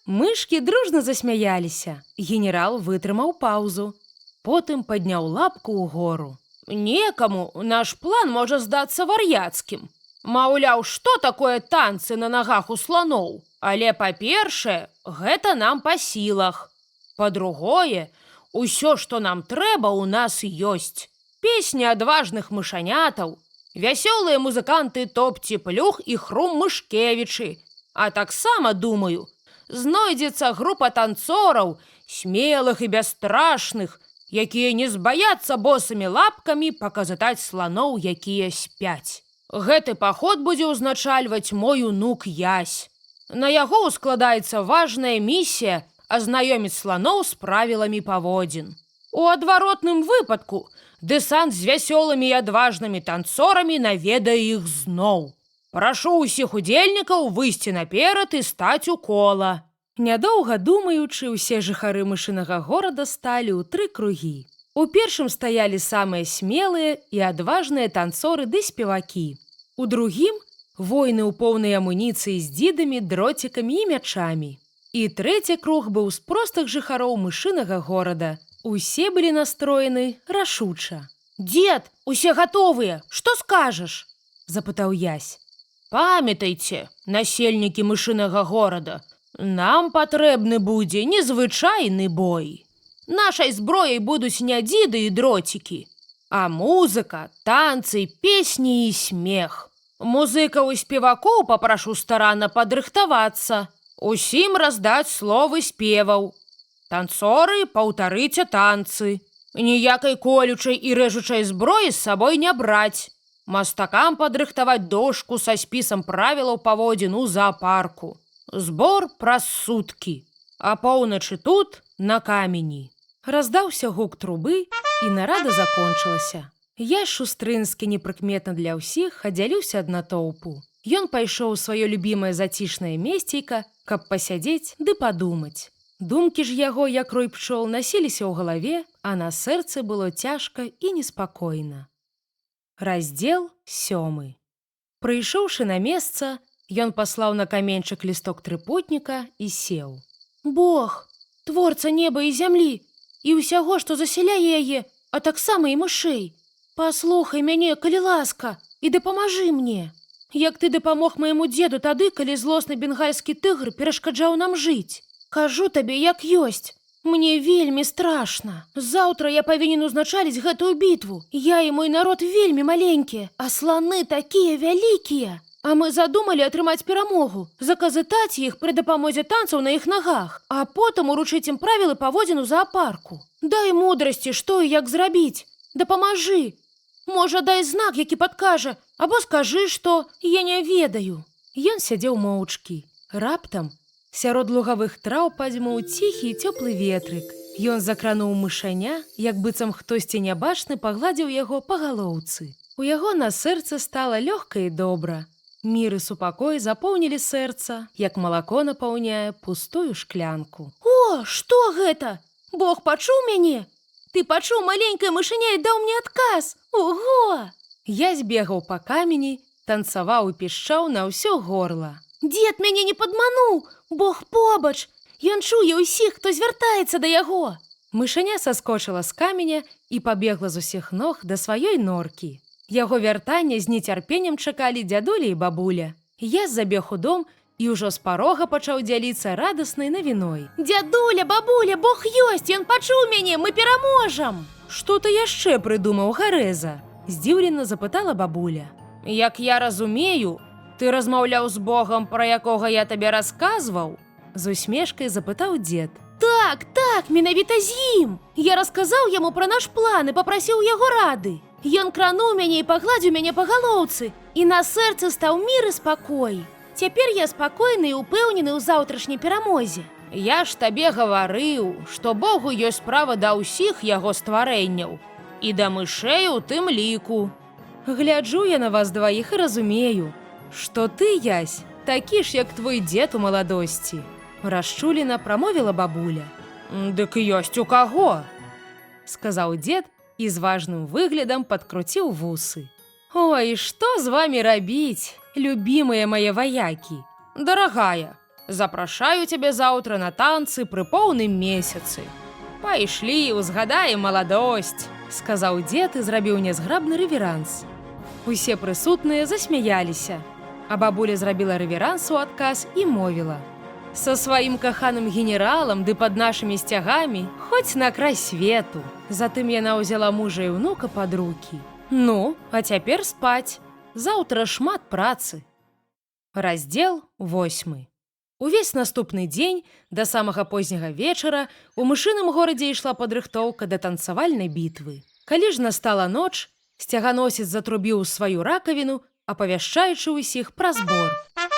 Мышкі дружна засмяяліся. Генерал вытрымаў паўзу. Потым падняў лапку ўгору. Некаму наш план можа здацца вар'яцкім. Маўляў, што такое танцы на нагах у сланоў? Але, па-першае, гэта нам па сілах. Па-другое, усё, што нам трэба, у нас ёсць. Песні адважных мышанятаў, вясёлыя музыканты Топці Плюх і Хрум Мышкевічы. А таксама, думаю, знойдзецца група танцораў, смелых і бясстрашных, якія не збаяцца босымі лапкамі паказытаць сланоў, якія спяць. Гэты паход будзе ўзначальваць мой унук Ясь. На яго ўскладаецца важная місія азнаёміць сланоў з правіламі паводзін. У адваротным выпадку дэсант з вясёлымі і адважнымі танцорамі наведае іх зноў. Прашу ўсіх удзельнікаў выйсці наперад і стаць у кола. Нядоўга думаючы, усе жыхары мышынага горада сталі ў тры кругі. У першым стаялі самыя смелыя і адважныя танцоры ды спевакі. У другім воіны ў поўнай амуніцыі з дзідамі, дроцікамі і мячамі. І трэці круг быў з простых жыхароў мышынага горада. Усе былі настроены рашуча. Дзед, усе гатовыя, што скажаш? Запытаў Ясь. Памятайце, насельнікі мышынага горада, нам патрэбны будзе незвычайны бой. Нашай зброяй будуць не дзіды і дроцікі, а музыка, танцы, песні і смех. Музыкаў і спевакоў папрашу старанна падрыхтавацца, усім раздаць словы спеваў. Танцоры, паўтарыце танцы. Ніякай колючай і рэжучай зброі з сабой не браць. Мастакам падрыхтаваць дошку са спісам правілаў паводзін у заапарку. Збор праз суткі. А поўначы тут, на камені. Раздаўся гук трубы, і нарада закончылася. Я Шустрынскі непрыкметна для ўсіх аддзяліўся ад натоўпу. Ён пайшоў у сваё любімае зацішнае месцейка, каб пасядзець ды падумаць. Думкі ж яго, як рой пчол, насіліся ў галаве, а на сэрцы было цяжка і неспакойна. Раздзел сёмы. Прыйшоўшы на месца, ён паслаў на каменьчык лісток трыпутніка і сеў. Бог, творца неба і зямлі, і ўсяго, што засяляе яе, а таксама і мышэй. Паслухай мяне, калі ласка, і дапамажы мне. Як ты дапамог майму дзеду тады, калі злосны бенгальскі тыгр перашкаджаў нам жыць. Кажу табе, як ёсць. Мне вельмі страшна. Заўтра я павінен узначаліць гэтую бітву. Я і мой народ вельмі маленькія, а сланы такія вялікія. А мы задумалі атрымаць перамогу, заказытаць іх пры дапамозе танцаў на іх нагах, а потым уручыць ім правілы паводзін у заапарку. Дай мудрасці, што і як зрабіць. Дапамажы. Можа, дай знак, які падкажа, або скажы, што я не ведаю. Ён сядзеў моўчкі. Раптам сярод лугавых траў падзьмуў ціхі і цёплы ветрык. Ён закрануў мышаня, як быццам хтосьці нябачны пагладзіў яго па галоўцы. У яго на сэрцы стала лёгка і добра. Мір і супакой запоўнілі сэрца, як малако напаўняе пустую шклянку. О, што гэта? Бог пачуў мяне? Ты пачуў маленькае мышаня і даў мне адказ. Ого! Я збегаў па камені, танцаваў і пішчаў на ўсё горла. Дзед мяне не падмануў, Бог побач. Ён чуе ўсіх, хто звяртаецца да яго. Мышаня саскочыла з каменя і пабегла з усіх ног да сваёй норкі. Яго вяртання з нецярпеннем чакалі дзядуля і бабуля. Я забег у дом і ўжо з парога пачаў дзяліцца радаснай навіной. Дзядуля, бабуля, Бог ёсць, ён пачуў мяне, мы пераможам. Што ты яшчэ прыдумаў, Гарэза? Здзіўлена запытала бабуля. Як я разумею, ты размаўляў з Богам, пра якога я табе расказваў? З усмешкай запытаў дзед. Так, так, менавіта з ім. Я расказаў яму пра наш план і папрасіў яго рады. Ён крануў мяне і пагладзіў мяне па галоўцы, і на сэрцы стаў мір і спакой. Цяпер я спакойны і ўпэўнены ў заўтрашняй перамозе. Я ж табе гаварыў, што Богу ёсць справа да ўсіх яго стварэнняў і да мышэй у тым ліку. Гляджу я на вас дваіх і разумею, што ты, Язь, такі ж, як твой дзед у маладосці. Расчулена прамовіла бабуля. Дык ёсць у каго, сказаў дзед і з важным выглядам падкруціў вусы. Ой, што з вамі рабіць, любімыя мае ваякі? Дарагая, запрашаю цябе заўтра на танцы пры поўным месяцы. Пайшлі, узгадаем маладосць, сказаў дзед і зрабіў нязграбны рэверанс. Усе прысутныя засмяяліся, а бабуля зрабіла рэверанс у адказ і мовіла: Са сваім каханым генералам ды пад нашымі сцягамі хоць на край свету. Затым яна ўзяла мужа і ўнука пад рукі. Ну, а цяпер спаць. Заўтра шмат працы. Раздзел восьмы. Увесь наступны дзень да самага позняга вечара у мышыным горадзе ішла падрыхтоўка да танцавальнай бітвы. Калі ж настала ноч, сцяганосец затрубіў сваю ракавіну, апавяшчаючы ўсіх пра збор.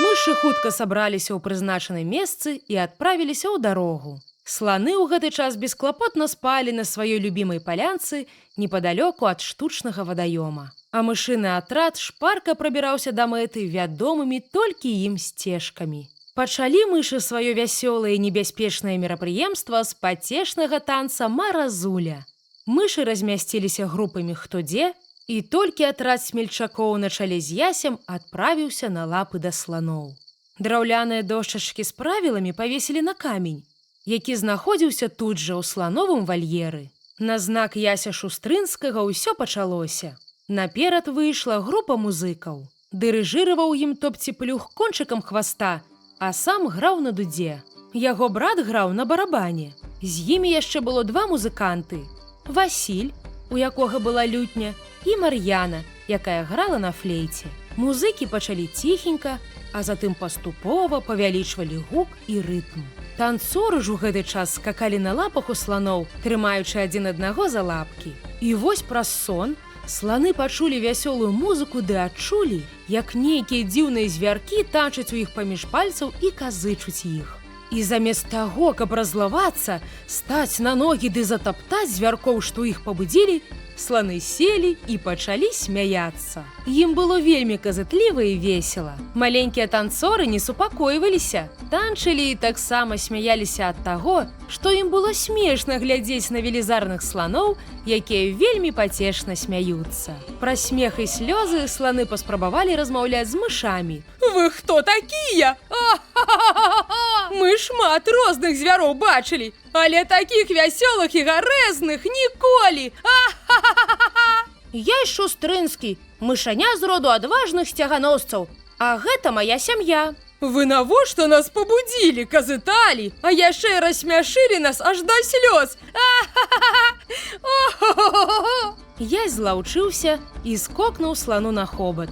Мышы хутка сабраліся ў прызначанай месцы і адправіліся ў дарогу. Сланы ў гэты час бесклапотна спалі на сваёй любімай палянцы непадалёку ад штучнага вадаёма. А мышыны атрад шпарка прабіраўся да мэты вядомымі толькі ім сцежкамі. Пачалі мышы сваё вясёлае і небяспечнае мерапрыемства з пацешнага танца маразуля. Мышы размясціліся групамі хто дзе, і толькі атрад смельчакоў на чале з Ясем адправіўся на лапы да сланоў. Драўляныя дошчачкі з правіламі павесілі на камень, які знаходзіўся тут жа ў слановым вальеры. На знак Яся Шустрынскага ўсё пачалося. Наперад выйшла група музыкаў. Дырыжыраваў ім Топціплюх кончыкам хваста, а сам граў на дудзе. Яго брат граў на барабане. З імі яшчэ было два музыканты. Васіль, у якога была лютня, і Мар'яна, якая грала на флейце. Музыкі пачалі ціхенька, а затым паступова павялічвалі гук і рытм. Танцоры ж у гэты час скакалі на лапах у сланоў, трымаючы адзін аднаго за лапкі. І вось праз сон сланы пачулі вясёлую музыку ды адчулі, як нейкія дзіўныя звяркі танчаць у іх паміж пальцаў і казычуць іх. І замест таго, каб раззлавацца, стаць на ногі ды затаптаць звяркоў, што іх пабудзілі, Сланы селі і пачалі смяяцца. Ім было вельмі казытліва і весела. Маленькія танцоры не супакойваліся, танчылі і таксама смяяліся ад таго, што ім было смешна глядзець на велізарных сланоў, якія вельмі пацешна смяюцца. Пра смех і слёзы сланы паспрабавалі размаўляць з мышамі. Вы хто такія? А-ха-ха-ха-ха! Мы шмат розных звяроў бачылі, але такіх вясёлых і гарэзных ніколі. А-ха-ха-ха-ха! Я Шустрынскі, мышаня з роду адважных сцяганосцаў, а гэта моя сям'я. Вы навошта нас пабудзілі, казыталі, а яшчэ і рассмяшылі нас аж да слёз. А-ха-ха-ха! О-хо-хо-хо! Я злаўчыўся і скокнуў слану на хобат.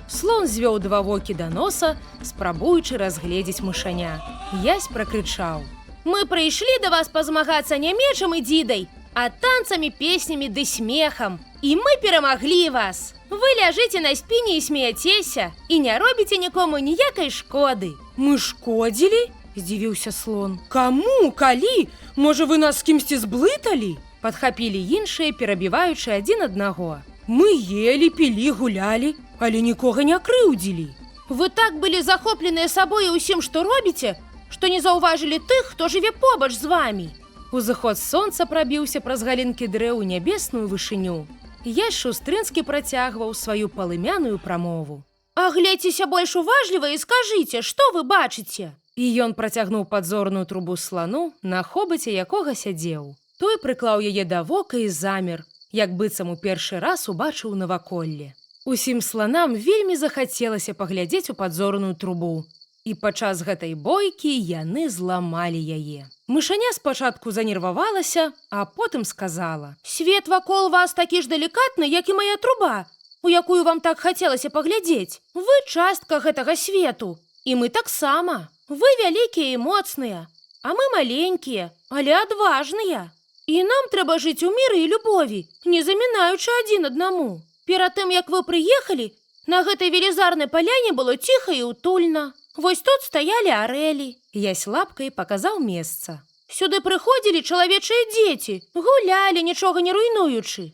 Слон звёў два вокі да носа, спрабуючы разгледзець мышаня. Язь пракрычаў: « Мы прыйшлі да вас пазмагацца не мечам і дзідай, а танцамі, песнямі ды смехам. І мы перамаглі вас. Вы ляжыце на спіне і смеяцеся і не робіце нікому ніякай шкоды. Мы шкодзілі? Здзівіўся слон. Каму, калі? Можа, вы нас з кімсьці зблыталі? Падхапілі іншыя, перабіваючы адзін аднаго. Мы ели, пілі, гулялі, але нікога не крыўдзілі. Вы так былі захопленыя сабой і ўсім, што робіце, што не заўважылі тых, хто жыве побач з вамі. Узыход сонца прабіўся праз галінкі дрэў у нябесную вышыню. Язь Шустрынскі працягваў сваю палымяную прамову. Агледзьцеся больш уважліва і скажыце, што вы бачыце? І ён працягнуў падзорную трубу слану, на хобаце якога сядзеў. Той прыклаў яе да вока і замер, як быццам у першы раз убачыў наваколле. Усім сланам вельмі захацелася паглядзець у падзорную трубу. І падчас гэтай бойкі яны зламалі яе. Мышаня спачатку занервавалася, а потым сказала: « Свет вакол вас такі ж далікатны, як і моя труба, у якую вам так хацелася паглядзець. Вы частка гэтага свету, і мы таксама. Вы вялікія і моцныя, а мы маленькія, але адважныя. І нам трэба жыць у міры і любові, не замінаючы адзін аднаму. Перад тым, як вы прыехалі, на гэтай велізарнай паляне было ціха і утульна. Вось тут стаялі арэлі. Язь лапкай паказаў месца. Сюды прыходзілі чалавечыя дзеці, гулялі, нічога не руйнуючы.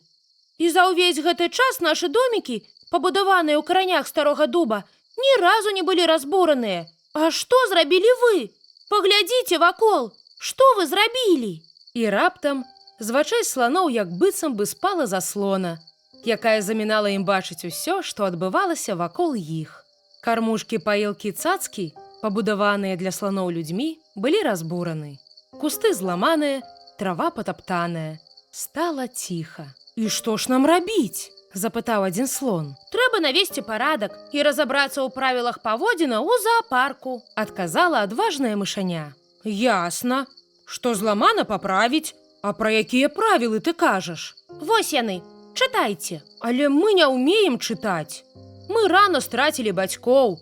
І за ўвесь гэты час нашы домікі, пабудаваныя ў каранях старога дуба, ні разу не былі разбураныя. А што зрабілі вы? Паглядзіце вакол, што вы зрабілі? І раптам з вачэй сланоў як быццам бы спала заслона, якая замінала ім бачыць усё, што адбывалася вакол іх. Кармушкі, паілкі, цацкі, пабудаваныя для сланоў людзьмі, былі разбураны. Кусты зламаныя, трава патаптаная. Стала ціха. І што ж нам рабіць? Запытаў адзін слон. Трэба навесці парадак і разабрацца ў правілах паводзінаў у заапарку, адказала адважная мышаня. Ясна, што зламана, паправіць, а пра якія правілы ты кажаш? Вось яны, чытайце. Але мы не ўмеем чытаць. Мы рана страцілі бацькоў.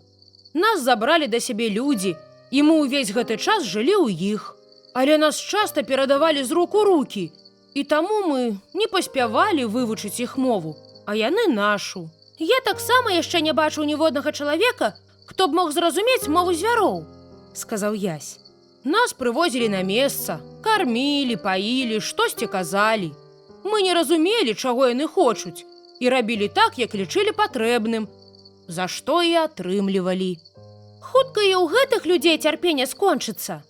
Нас забралі да сябе людзі, і мы ўвесь гэты час жылі ў іх. Але нас часта перадавалі з рук у рукі, і таму мы не паспявалі вывучыць іх мову, а яны нашу. Я таксама яшчэ не бачыў ніводнага чалавека, хто б мог зразумець мову звяроў, сказаў Язь. Нас прывозілі на месца, кармілі, паілі, штосьці казалі. Мы не разумелі, чаго яны хочуць, і рабілі так, як лічылі патрэбным, за што і атрымлівалі. Хутка і ў гэтых людзей цярпенне скончыцца,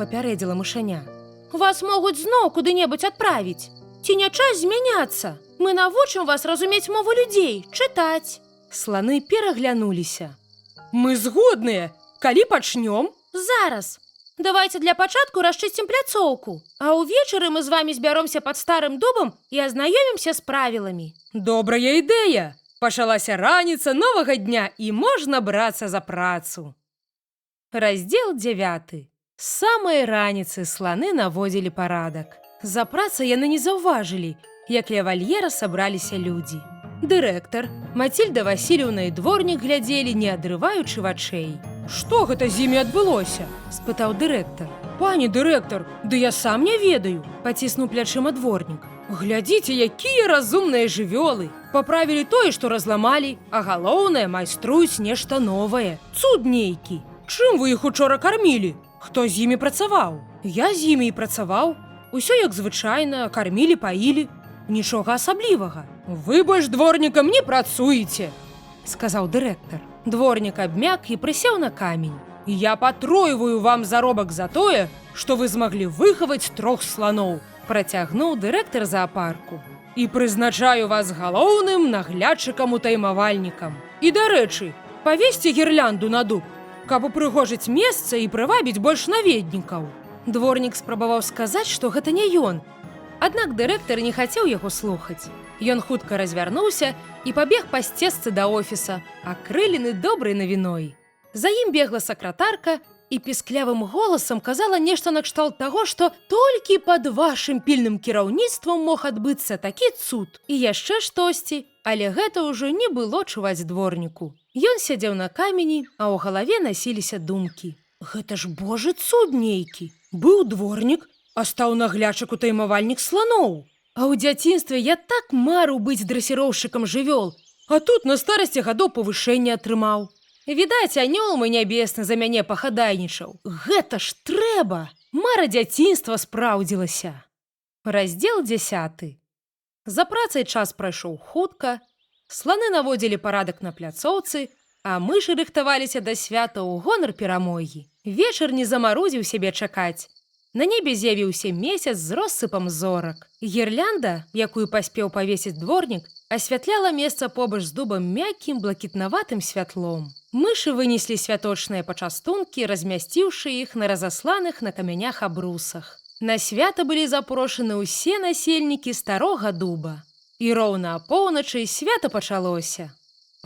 папярэдзіла мышаня. Вас могуць зноў куды-небудзь адправіць. Ці не час змяняцца? Мы навучым вас разумець мову людзей, чытаць. Сланы пераглянуліся. Мы згодныя, калі пачнём? Зараз. Давайте для пачатку расчысцім пляцоўку. А ўвечары мы з вами збяромся пад старым дубам і азнаёмімся з правіламі. Добрая ідэя! Пачалася раніца новага дня, і можна брацца за працу. Раздзел 9. З самай раніцы сланы наводзілі парадак. За працай яны не заўважылі, як ля вальера сабраліся людзі. Дырэктар, Мацільда Васільеўна і дворнік глядзелі, не адрываючы вачэй. Што гэта з імі адбылося? Спытаў дырэктар. Пане дырэктар, ды я сам не ведаю, паціснуў плячыма дворнік. Глядзіце, якія разумныя жывёлы. Паправілі тое, што разламалі, а галоўнае, майструюць нешта новае. Цуд нейкі. Чым вы іх учора кармілі? Хто з імі працаваў? Я з імі і працаваў. Усё як звычайна, кармілі, паілі. Нічога асаблівага. Вы больш дворнікам не працуеце, сказаў дырэктар. Дворнік абмяк і прысеў на камень. Я патройваю вам заробак за тое, што вы змаглі выхаваць трох сланоў, працягнуў дырэктар заапарку. І прызначаю вас галоўным наглядчыкам утаймавальнікам. І, дарэчы, павесьце гірлянду на дуб, каб упрыгожыць месца і прывабіць больш наведнікаў. Дворнік спрабаваў сказаць, што гэта не ён. Аднак дырэктар не хацеў яго слухаць. Ён хутка развярнуўся і пабег па сцежцы да офіса, акрылены добрай навіной. За ім бегла сакратарка і пісклявым голасам казала нешта накшталт таго, што толькі пад вашым пільным кіраўніцтвам мог адбыцца такі цуд і яшчэ штосьці, але гэта ўжо не было чуваць дворніку. Ён сядзеў на камені, а ў галаве насіліся думкі. Гэта ж божы цуд нейкі. Быў дворнік, а стаў наглядчык утаймавальнік сланоў. А ў дзяцінстве я так марыў быць дрэсіроўшчыкам жывёл, а тут на старасці гадоў павышэнне атрымаў. Відаць, анёл мой нябесны за мяне пахадайнічаў. Гэта ж трэба! Мара дзяцінства спраўдзілася. Раздзел 10. За працай час прайшоў хутка. Сланы наводзілі парадак на пляцоўцы, а мышы рыхтаваліся да свята ў гонар перамогі. Вечар не замарудзіў сябе чакаць. На небе з'явіўся месяц з россыпам зорак. Гірлянда, якую паспеў павесіць дворнік, асвятляла месца побач з дубам мяккім блакітнаватым святлом. Мышы вынеслі святочныя пачастункі, размясціўшы іх на разасланых на камянях абрусах. На свята былі запрошаны ўсе насельнікі старога дуба. І роўна апоўначы свята пачалося.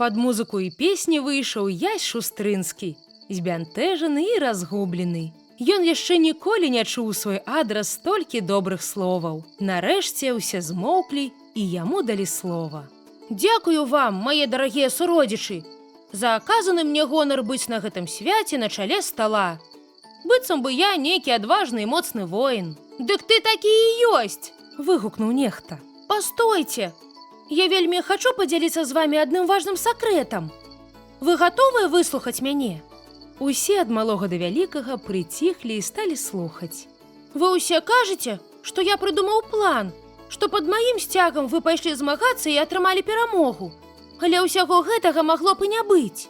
Пад музыку і песні выйшаў Язь Шустрынскі, збянтэжаны і разгублены. Ён яшчэ ніколі не чуў у свой адрас столькі добрых словаў. Нарэшце ўсе змоўклі і яму далі слова. Дзякую вам, мае дарагія суродзічы, за аказаны мне гонар быць на гэтым свяце на чале стала. Быццам бы я нейкі адважны і моцны воін. Дык ты такі і ёсць! Выгукнуў нехта. Пастойце! Я вельмі хачу падзяліцца з вамі адным важным сакрэтам. Вы гатовыя выслухаць мяне? Усе ад малога да вялікага прыціхлі і сталі слухаць. Вы ўсе кажаце, што я прыдумаў план, што пад маім сцягам вы пайшлі змагацца і атрымалі перамогу. Але ўсяго гэтага магло б і не быць.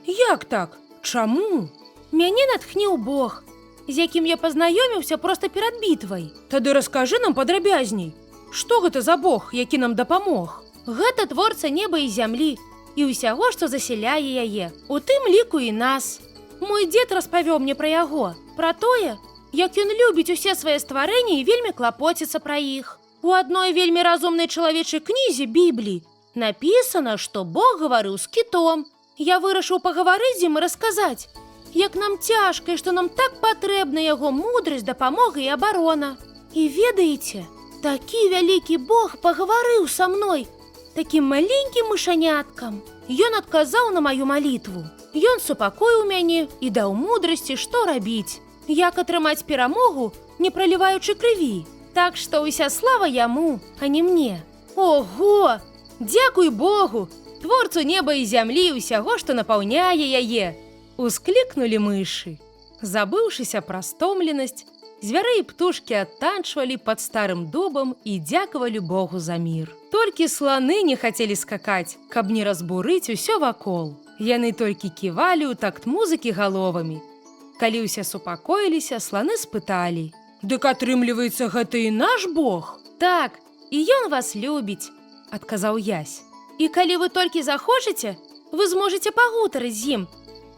Як так? Чаму? Мяне натхніў Бог, з якім я пазнаёміўся проста перад бітвай. Тады раскажы нам падрабязней. Што гэта за Бог, які нам дапамог? Гэта творца неба і зямлі і ўсяго, што засяляе яе, у тым ліку і нас. Мой дзед распавёў мне пра яго, пра тое, як ён любіць усе свае стварэнні і вельмі клапоціцца пра іх. У адной вельмі разумнай чалавечай кнізе Бібліі напісана, што Бог гаварыў з кітом. Я вырашыў пагаварыць з ім і расказаць, як нам цяжка і што нам так патрэбна яго мудрасць, дапамога і абарона. І ведаеце, такі вялікі Бог пагаварыў са мной, такім маленькім мышаняткам. Ён адказаў на маю малітву. Ён супакоіў мяне і даў мудрасці, што рабіць, як атрымаць перамогу, не праліваючы крыві. Так што ўся слава яму, а не мне. Ого! Дзякуй Богу, творцу неба і зямлі і ўсяго, што напаўняе яе! Усклікнулі мышы. Забыўшыся пра стомленасць, звяры і птушкі адтанчвалі пад старым дубам і дзякавалі Богу за мір. Толькі сланы не хацелі скакаць, каб не разбурыць усё вакол. Яны толькі ківалі ў такт музыкі галовамі. Калі ўсе супакоіліся, сланы спыталі: « Дык атрымліваецца, гэта і наш Бог? Так, і ён вас любіць, адказаў Язь. І калі вы толькі захочаце, вы зможаце пагутарыць з ім,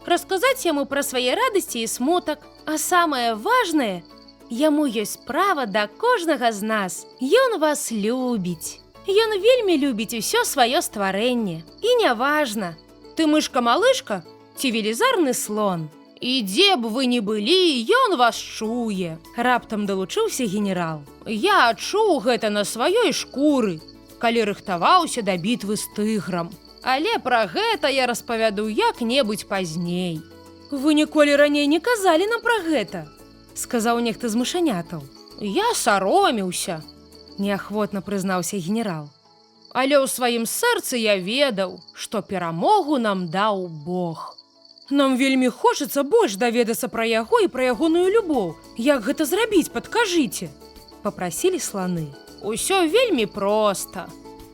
расказаць яму пра свае радасці і смутак. А самае важнае, яму ёсць справа да кожнага з нас. Ён вас любіць. Ён вельмі любіць усё сваё стварэнне. І няважна, ты мышка-малышка ці велізарны слон. І дзе б вы ні былі, ён вас чуе. Раптам далучыўся генерал. Я адчуў гэта на сваёй шкуры, калі рыхтаваўся да бітвы з тыграм. Але пра гэта я распавяду як-небудзь пазней. Вы ніколі раней не казалі нам пра гэта, сказаў нехта з мышанятаў. Я саромеўся, неахвотна прызнаўся генерал. Але ў сваім сэрцы я ведаў, што перамогу нам даў Бог. Нам вельмі хочацца больш даведацца пра яго і пра ягоную любоў. Як гэта зрабіць, падкажыце, папрасілі сланы. Усё вельмі проста,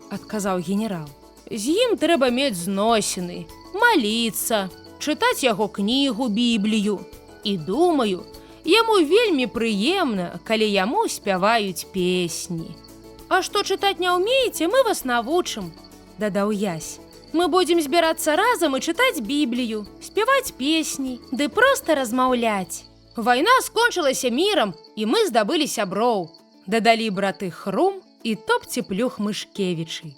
адказаў генерал. З ім трэба мець зносіны, маліцца, чытаць яго кнігу Біблію. І думаю, яму вельмі прыемна, калі яму спяваюць песні. А што чытаць не ўмееце, мы вас навучым, дадаў Язь. Мы будзем збірацца разам і чытаць Біблію, спяваць песні, ды проста размаўляць. Вайна скончылася мірам, і мы здабылі сяброў, дадалі браты Хрум і Топці-Плюх Мышкевічы.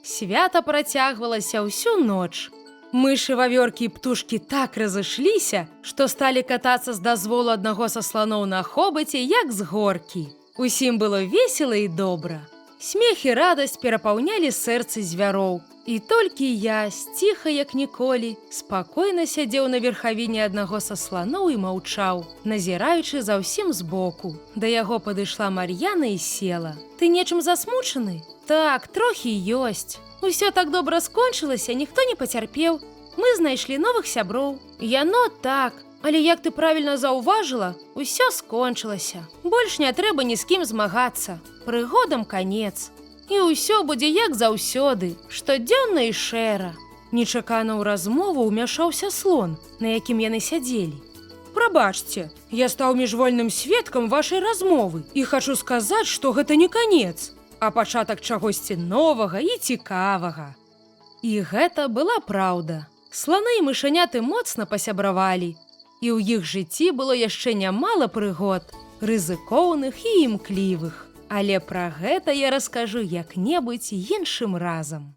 Свята працягвалася ўсю ноч. Мышы, вавёркі і птушкі так разышліся, што сталі катацца з дазволу аднаго са сланоў на хобаце, як з горкі. Усім было весела і добра. Смех і радасць перапаўнялі сэрцы звяроў. І толькі я, ціха, як ніколі, спакойна сядзеў на верхавіне аднаго са сланоў і маўчаў, назіраючы за ўсім збоку. Да яго падышла Мар'яна і села. Ты нечым засмучаны? Так, трохі ёсць. Усё так добра скончылася, ніхто не пацярпеў. Мы знайшлі новых сяброў. Яно так, але як ты правільна заўважыла, усё скончылася. Больш не трэба ні з кім змагацца. Прыгодам канец. І ўсё будзе як заўсёды, штодзённа і шэра. Нечакана ў размову ўмяшаўся слон, на якім яны сядзелі. Прабачце, я стаў міжвольным сведкам вашай размовы і хачу сказаць, што гэта не канец, а пачатак чагосьці новага і цікавага. І гэта была праўда. Сланы і мышаняты моцна пасябравалі. І ў іх жыцці было яшчэ нямала прыгод, рызыкоўных і імклівых. Але пра гэта я раскажу як-небудзь іншым разам.